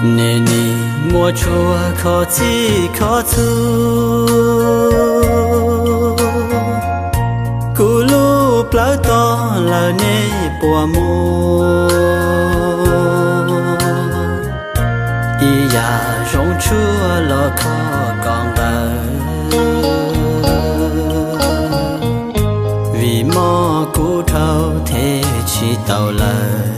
Nej nim muaj tshua kho txhij kho txhua, kuv lub plawv tog lawm nej puas muaj? Ib yam zoo tshuaj los kho kom nqawm, vim mob kuv dhau them tsis tau lawm.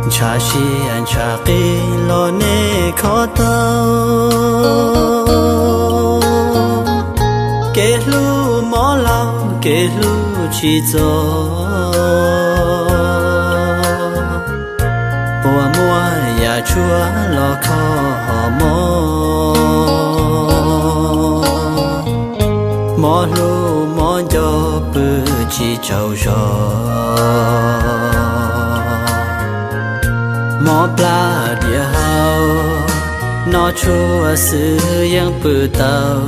Ntshav siab ntshav qis los nej kho tau, kev hlub mob laug kev hlub tsis txog. Puas muaj yam tshuaj los kho hom mob, mob hlub mob nco pw tsis tsaug zog. Mob plab diav hau, noj tshuaj xwb yeej pw tau.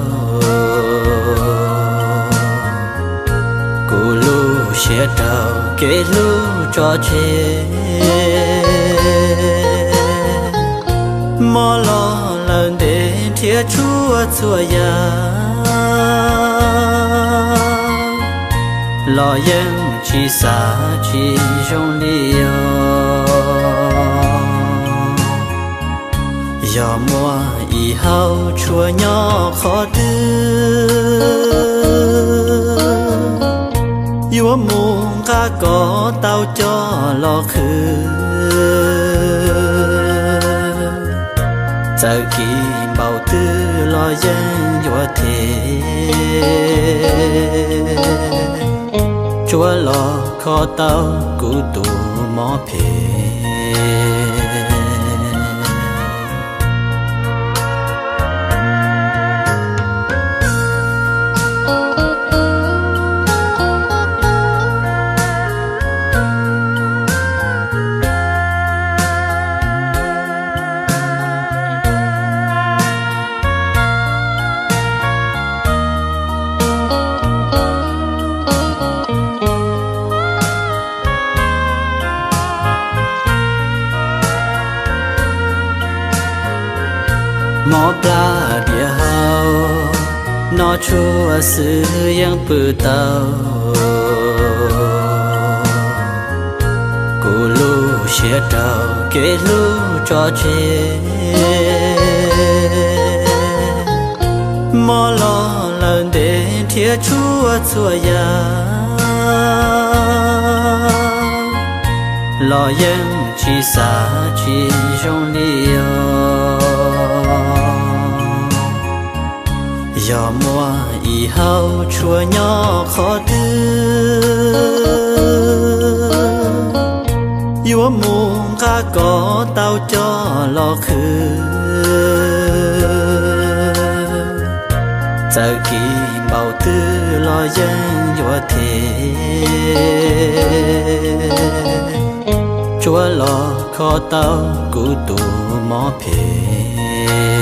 Kuv lub siab rau kev hlub tso tseg, mob los lawm ntev nrhiav tshuaj txhua yam, los yeej tsis xav tsis zoo li os. Yog muaj ib hauv tshuaj nyob qhov twg, yuav mus nqa kom tau coj los qhwv. Txawm kis npaum twg los yeej yuav them, tsuav los kho tau kuv tus mob phem. Mob plab diav hau, noj tshuaj xwb yeej pw tau. Kuv lub siab rau kev hlub tso tseg, mob los lawm ntev nrhiav tshuaj txhua yam, los yeej tsis xav tsis zoo li os. Yog muaj ib hauv tshuaj nyob qhov twg, yuav mus nqa kom tau coj los qhwv. Txawm kis npaum twg los yeej yuav them, tsuav los kho tau kuv tus mob phem.